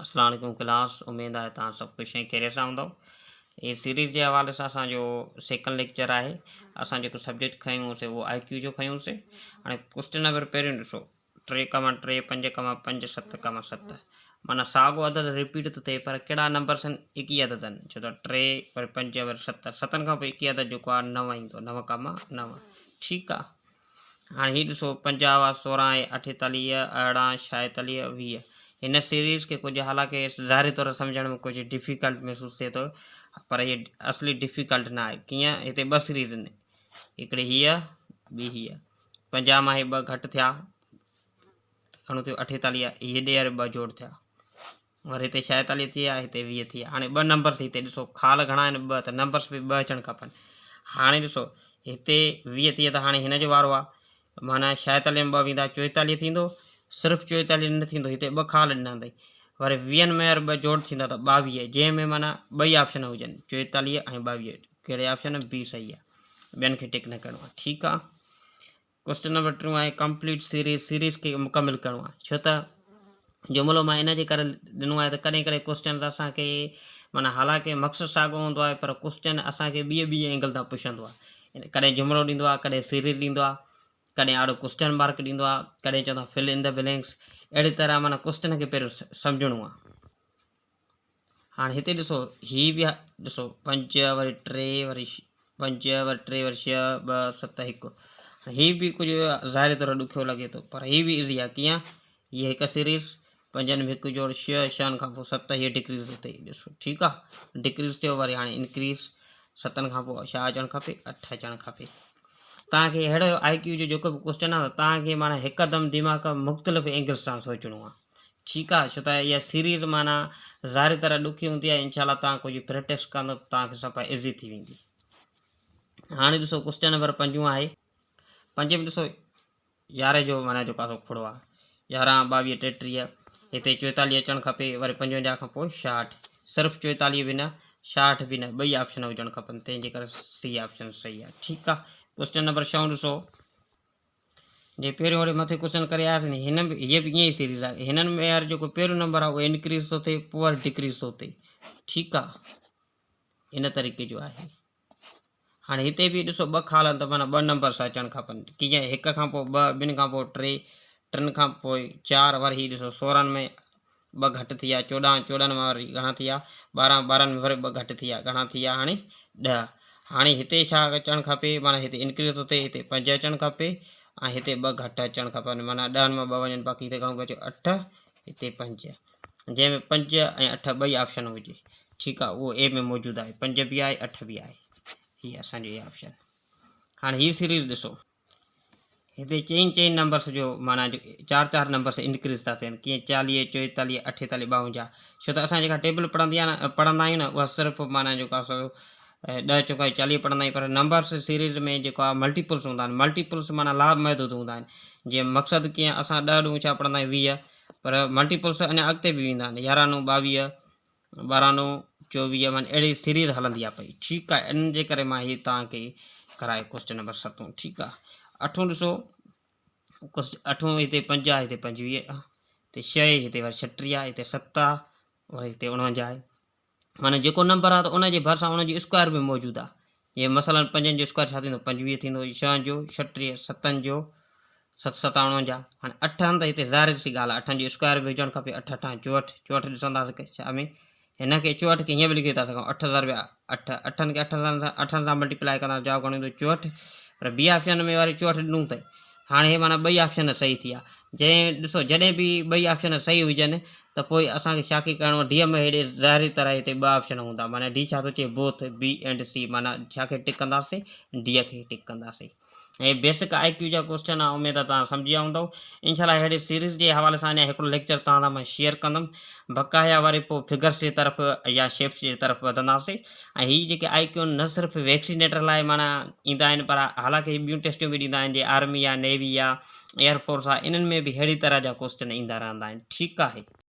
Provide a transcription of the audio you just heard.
اسلام عليڪم ڪلاس اميد آهي توهان سڀ خوش ۽ خيريت سان هوندؤ هي سيريز جي حوالي سان اسان جو سيڪنڊ ليڪچر آهي اسان جيڪو سبجيڪٽ کنيو سي اهو آئي ڪيو جو کنيو سي هاڻي ڪوسچن نمبر پهريون ڏسو ٽي ڪما ٽي پنج ڪما پنج ست ڪما ست معنيٰ ساڳو عدد رپيٽ ٿو ٿئي پر ڪهڙا نمبرس آهن هڪ ئي عدد آهن ڇو ته ٽي وري پنج وري ست ستن کان پوء هڪ ئي عدد جيڪو آهي نو ايندو نو ڪما نو ٺيڪ آهي هاڻي هي ڏسو 50 هئا 16 ۽ 48 18 46 20 هن سيريز کي ڪجهه حالانڪه ظاهري طور سمجهڻ ۾ ڪجهه ڊفيڪلٽ محسوس ٿئي ٿو پر هي اصلي ڊفيڪلٽ نه آهي ڪيئن هتي ٻه سيريز آهن هڪڙي هيء ٻي هيء 50 مان هي ٻه گهٽ ٿيا گهڻو ٿيو 48 هي ڏي واري ٻه جوڙ ٿيا وري هتي 46 ٿي ويا هتي 20 ٿي ويا هاڻي ٻه نمبرس هتي ڏسو خال گهڻا آهن ٻه ته نمبرس به ٻه اچڻ کپن هاڻي ڏسو هتي 20 ٿي ويا ته هاڻي هن جو وارو آهي معنيٰ 46 ۾ ٻه ويندا 44 ٿيندو صرف 44 نه ٿيندو هتي ٻه خال ڏنا اٿئي وري ويهن ۾ ٻه جوڙ ٿيندا ته 22 جنهن ۾ معنيٰ ٻئي آپشن هجن 44 ۽ 22 ڪهڙي آپشن بي صحيح آهي ٻين کي ٽڪ نه ڪرڻو آهي ٺيڪ آهي ڪوسچن نمبر ٽيون آهي ڪمپليٽ سيريز سيريز کي مڪمل ڪرڻو آهي ڇو ته جملو مان ان جي ڪري ڏنو آهي ته ڪڏهن ڪڏهن ڪوسچن اسان کي معنيٰ حالانڪه مقصد ساڳو هوندو آهي پر ڪوسچن اسان کي ٻئي ٻئي اينگل تان پڇندو آهي ڪڏهن جملو ڏيندو آهي ڪڏهن سيريز ڏيندو آهي ڪڏهن آڙو ڪوسچن مارڪ ڏيندو آهي ڪڏهن چوندو آهي فل ان دا بلينڪس اهڙي طرح معنيٰ ڪوسچن کي پهريون سمجهڻو آهي هاڻي هتي ڏسو هي به ڏسو پنج وري ٽي وري پنج وري ٽي وري ڇهه ٻه ست هڪ هي به ڪجهه ظاهري طور ڏکيو لڳي ٿو پر هي به ايزي آهي ڪيئن هي هڪ سيريز پنجن ۾ هڪ جوڙ ڇهه ڇهن کان پوء ست هي ڊڪريز ٿو ٿئي ڏسو ٺيڪ آهي ڊڪريز ٿيو وري هاڻي انڪريز ستن کان پوء ڇا اچڻ کپي اٺ اچڻ کپي توهان کي اهڙو آء ڪيو جو جيڪو به ڪوسچن آهي توهان کي معنيٰ هڪدم دماغ مختلف اينگلس سان سوچڻو آهي ٺيڪ آهي ڇو ته اها سيريز معنيٰ ظاهري طرح ڏکي هوندي آهي انشاء الله توهان ڪجهه پريڪٽس ڪندو ته توهان کي صفا ايزي ٿي ويندي هاڻي ڏسو ڪوسچن نمبر پنجون آهي پنج ۾ ڏسو يارهن جو معنيٰ جيڪو آهي سو کوڙو آهي يارهن ٻاويهه ٽيٽيهه هتي چوئيتاليهه اچڻ کپي وري پنجونجاهه کان پوء ڇاهٺ صرف چوئيتاليهه به نه ڇاهٺ به نه ٻئي آپشن هجڻ کپن تنهن جي ڪري سي آپشن صحيح آهي ٺيڪ آهي ڪوسچن نمبر ڇهون ڏسو جي پهريون وري مٿي ڪوسچن ڪري آياسين هن به هيء به ائين ئي سيريز آهي هنن ۾ يار جيڪو پهريون نمبر آهي اهو انڪريز ٿو ٿئي پوء وري ڊڪريز ٿو ٿئي ٺيڪ آهي ان طريقي جو آهي هاڻي هتي به ڏسو ٻه خال آهن ته معنيٰ ٻه نمبرس اچڻ کپن ڪيئن هڪ کان پوء ٻه ٻن کان پوء ٽي ٽن کان پوء چار وري هي ڏسو سورهن ۾ ٻه گهٽ ٿي ويا چوڏهن چوڏهن مان وري گهڻا ٿي ويا ٻارهن ٻارهن ۾ وري ٻه گهٽ ٿي ويا گهڻا ٿي ويا هاڻي ڏهه هاڻي هتي ڇا اچڻ کپي معنيٰ هتي انڪريز ٿو ٿئي هتي پنج اچڻ کپي ۽ هتي ٻه گهٽ اچڻ کپن معنيٰ ڏهن مان ٻه وڃن باقي هتي گهڻو بچيو اٺ هتي پنج جنهن ۾ پنج ۽ اٺ ٻئي آپشن هجي ٺيڪ آهي اهو اي ۾ موجود آهي پنج به آهي اٺ به آهي هي اسانجو اي آپشن هاڻي هي سيريز ڏسو هتي چئن چئن نمبرس جو معنيٰ چار چار نمبرس انڪريز ٿا ٿين ڪيئن چاليهه چوئيتاليهه اٺيتاليهه ٻاونجاهه ڇو ته اسان جيڪا ٽيبل پڙهندي آهي نه پڙهندا آهيون نه اها صرف معنيٰ جيڪو آهي سو ڏهه چوڪا چاليهه پڙهندا آهيون پر نمبرس سيريز ۾ جيڪو آهي ملٽيپلس هوندا آهن ملٽيپلس معنيٰ لا محدود هوندا آهن جيئن مقصد ڪيئن اسان ڏهه ڏون ڇا پڙهندا آهيون ويهه پر ملٽيپلس اڃا اڳتي به ويندا آهن يارهن نو ٻاويهه ٻارهن نو چوويهه معنيٰ اهڙي سيريز هلندي آهي پئي ٺيڪ آهي ان جي ڪري مان هي توهان کي ڪرايو ڪوسچن نمبر ستون ٺيڪ آ اٺون ڏسو اٺون هتي پنج آ هتي پنجويهه آ هتي ڇهه هتي وري ڇٽيهه آ هتي ست آ وري هتي اڻونجاهه آهي معنيٰ جيڪو نمبر آ ته ان جي ڀرسان ان جو اسڪوائر به موجود آ جيئن مثلا پنجن جو اسڪوائر ڇا ٿيندو پنجويهه ٿيندو ڇهن جو ڇٽيهه ستن جو ست ست اڻونجاهه هاڻي اٺ آهن ته هتي ظاهر سي ڳالهه آ اٺن جو اسڪوائر به هجڻ کپي اٺ اٺان چوهٺ چوهٺ ڏسنداسين ڇا ۾ هن کي چوهٺ کي هيئن به لکي ٿا سگهون اٺ ضرب اٺ اٺن کي اٺ سان اٺن سان ملٽيپلائي ڪندا جواب گهڻو ايندو چوهٺ پر بي آپشن ۾ وري چوهٺ ڏنو اٿئي هاڻي هي معنيٰ ٻئي آپشن صحيح ٿي ويا جنهن ڏسو جڏهن به ٻئي آپشن صحيح هجن ته پوء اسان کي ڇا کي ڪرڻو ڊي ۾ هيڏي ظاهري طرح هتي ٻه آپشن هوندا معنيٰ ڊي ڇا ٿو چئي بوٿ بي اينڊ سي معنيٰ ڇا کي ٽڪ ڪنداسين ڊي کي ٽڪ ڪنداسين هي بيسڪ آء ڪيو جا ڪوسچن آ اميد ته توهان سمجهي ويا هوندؤ انشاء الله اهڙي سيريز جي حوالي سان اڃا هڪڙو ليڪچر توهان سان مان شيئر ڪندم بقايا وري پوء فگرس جي طرف يا شيپس جي طرف وڌنداسين ۽ هي جيڪي آء ڪيو نه صرف ويڪسينيٽر لاء معنيٰ ايندا آهن پر حالانڪه هي ٻيون ٽيسٽيون به ڏيندا آهن جي آرمي آ نيوي آ ايئر فورس آ انهن ۾ به اهڙي طرح جا ڪوسچن ايندا رهندا آهن ٺيڪ آهي.